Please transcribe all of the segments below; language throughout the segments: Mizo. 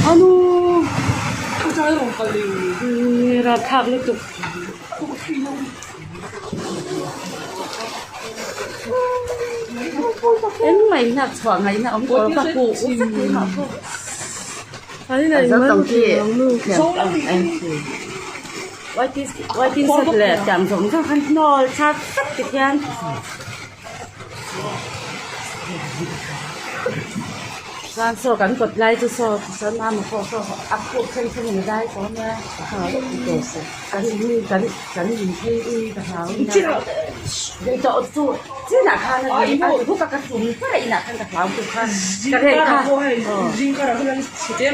Anu rapthlak lutuk. Engmah in hnak chhuah ngaihna awm tawh ka huh vek keimah pawh. Waiting shed leh tiang zawng zawng khan hnawl thlak vek ti khian. Chuan saw kan kawt lai chu saw sawn a maw pawh saw a khup thleng thleng in a dai tawh ania kan in kan kan in phei ui ka hlau ania tawh chu chinah khan a ni a huk a ka tum chiah inah khan ka hlau tuk kha ka reh kha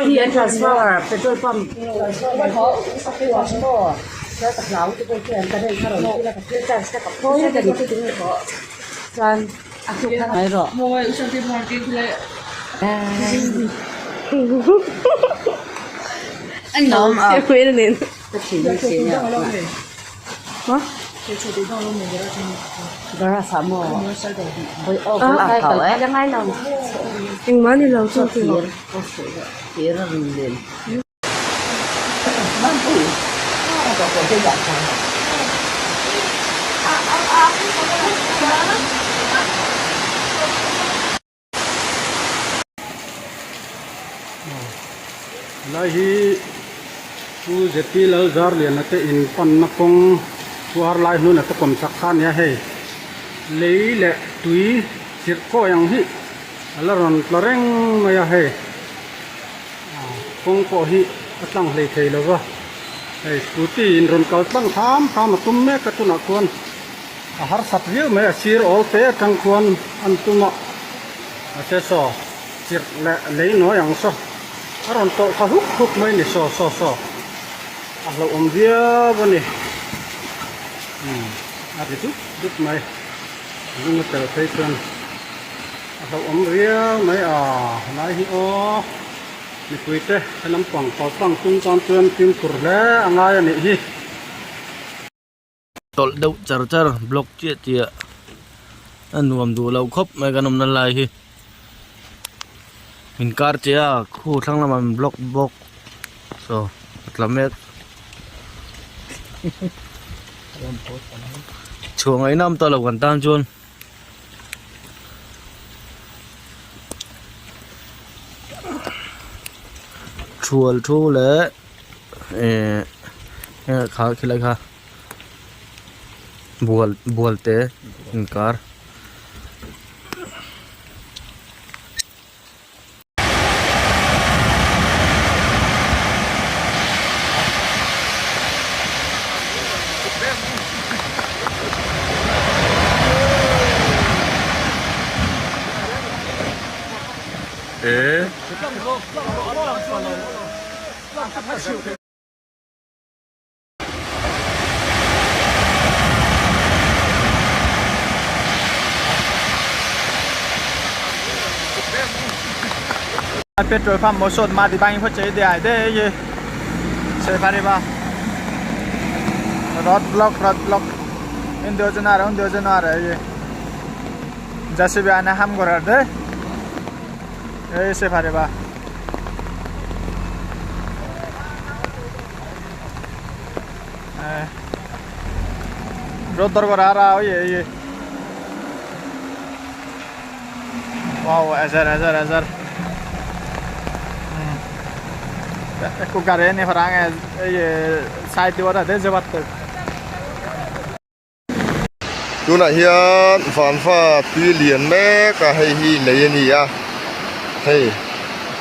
hi an transformer petrol pump chuan ka hlau te pawh khian ka reh kha rawn thil a ka thil charge te ka phawi vek a ni chuan a tuk kha mai rawh. Engmah ni lo chu Helai hi Pu ZP Lalzarliana te in panna kawng chhuar lai hnuna te kawm chak kha a nia hei lei leh tui chirh kawi ang hi a la rawn tla reng mai a hei kawng pawh hi a tlang hlei thei lo va hei scooty in rawn kal tlang hram hram a tum mek a tunah khuan a harsat viau mai a sir awl te atang khuan an tum a mahse saw chirh leh lei nawi ang saw a rawn tawlh kha huk huk mai a ni saw saw saw a hlauhawm viau a ni umm a ri dup dup mai lung a tel phei chuan. A hlauhawm riau mai a, helai hi aw mipui te he lampang kaltlang tum tan chuan fimkhur hle a ngai a nih hi. Tawlh deuh char char block chiah chiah a nuam duh loh khawp mai kan awmna lai hi min kar che a khu thlang lamah min block bawk saw a tla mek chhuah ngaihna awm tawh lo kan tan chuan. Thual thu leh ehh kha khilai kha bual bual te inkar. Petrol pump mo sot madi bangi pochey de ai de ye sei pariba road block road block indi ojon aro undi ojon aro ye JCB ane ham gorar de ei sei pariba. Road dor gora ara oye ye. Wow, ejer ejer ejer. Ekko gari eni parang ye side di ora de jebattoi. Tunah hian vanva tui lian mek a hei hi lei a ni a hei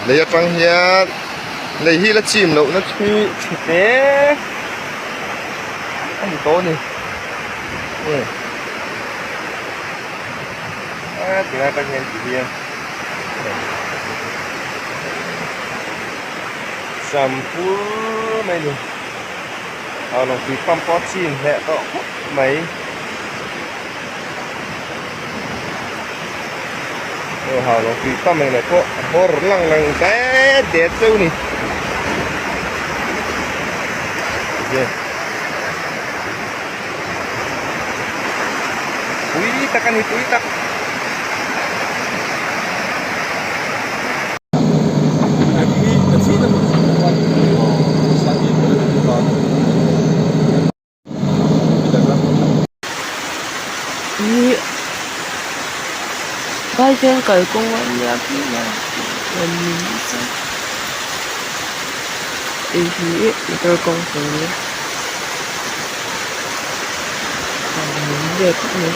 lei atang hian lei hi la chim loh na chu chhe te a ni tawh a ni a tilai atang hian ti hian sam pur mai a ni. A lawng tui pump pawh a chin hleh tawh khawp mai aw ha lawng tui pump eng leh pawh a hawr lang lang det det cheu ni pui tak a ni pui tak. khian kalkawng a nia khilai rawn min nasa hei hi motor kawngpui a nia a min ve khawp mai.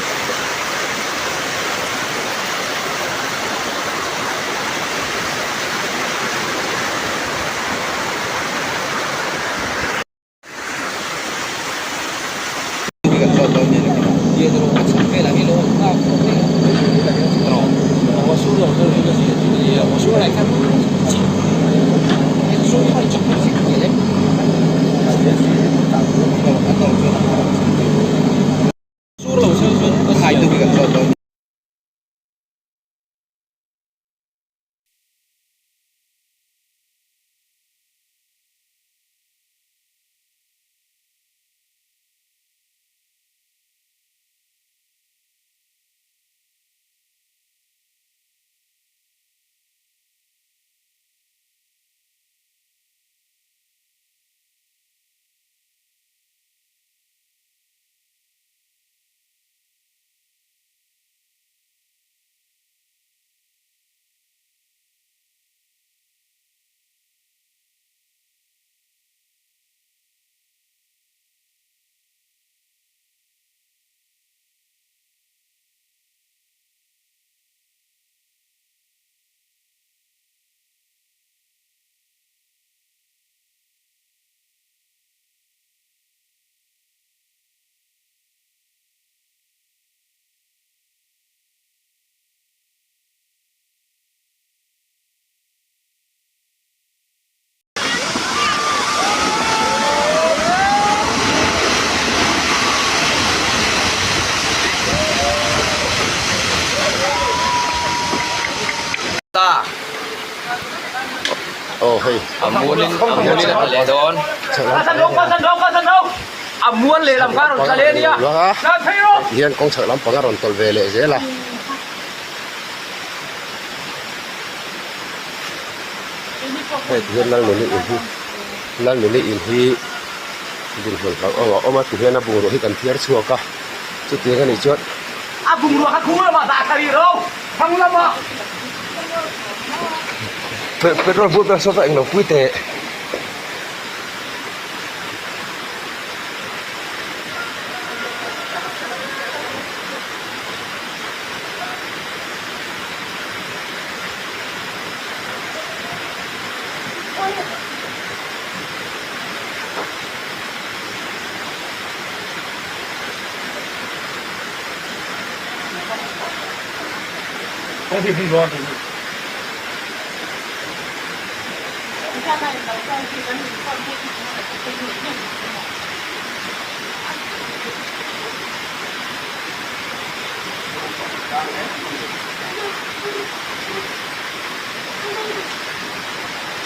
Aw hei A mualin a mualin a tla leh dawn. A mual leh lam kha a rawn tla leh a nia. Hian kawng chhak lampang a rawn tawlh ve leh zel a. Hei tihian Lalnuni in hi Lalnuni in hi dinhmun hlauhawm a awm a tihian a bungrua hi kan thiar chhuak a chutiang a nih chuan A bungrua kha khung lamah dah thla rih ro thlang lamah. Petrol bur vel saw englo pui teh.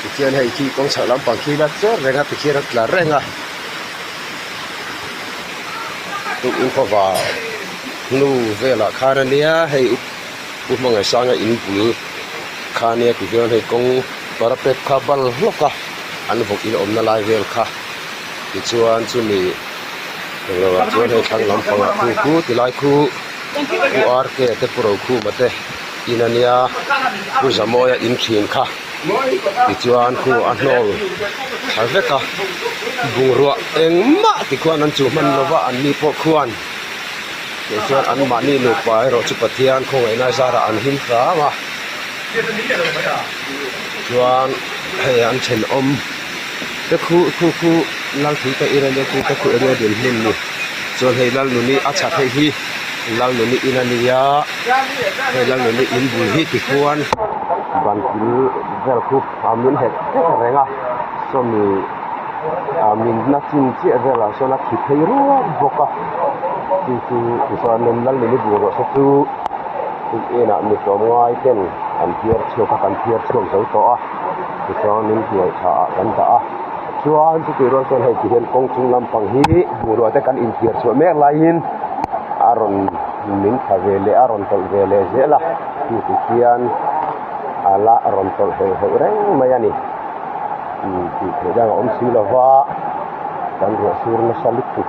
Tikhian hei khi kawng chhak lampang khi la cher reng a tikhian a tla reng a tukin khawvar hnu velah khan a nia hei u hmangaihsanga in bul kha ania tihian hei kawng parapet kha bal hlawk a an vawk in awmna lai vel kha tichuan chumi englo ah chuan hei thlang lampangah khu khu ti lai khu u R K te pu Rokhuma te in a nia pu Zamawia in thin kha tichuan khu a hnawl thla vek a bungrua engmah tikhuan an chuh hman lova an ni pawh khuan tih chuan an mahni nupa erawh chu Pathian khawngaihna zarah an him hram a chuan hei an thenawm te khu khu khu Lalthingte in a nia khu te khu enge dinhmun ni chuan hei Lalnuni a chhat hei hi Lalnuni in a nia hei Lalnuni in bul hi tikhuan ban kil vel khu a min het vek reng a sawmi ah min na chin chiah velah sawn a thi phei ruap bawk a chu chu tichuanin Lalnuni bungrua te chu inah mi tlawmngai ten an phiar chhuak a kan phiar chhuak zo tawh a tichuanin hnuai tha ah kan dah a chuan chutih rual chuan hei ti hian kawng chung lampang hi bungrua te kan inthiar chhuah mek laiin a rawn min thla ve leh a rawn tawlh ve leh zel a chu ti khian a la rawn tawlh heuh heuh reng mai a ni tih theih dang a awm si lo va kan ruah sur nasa lutuk.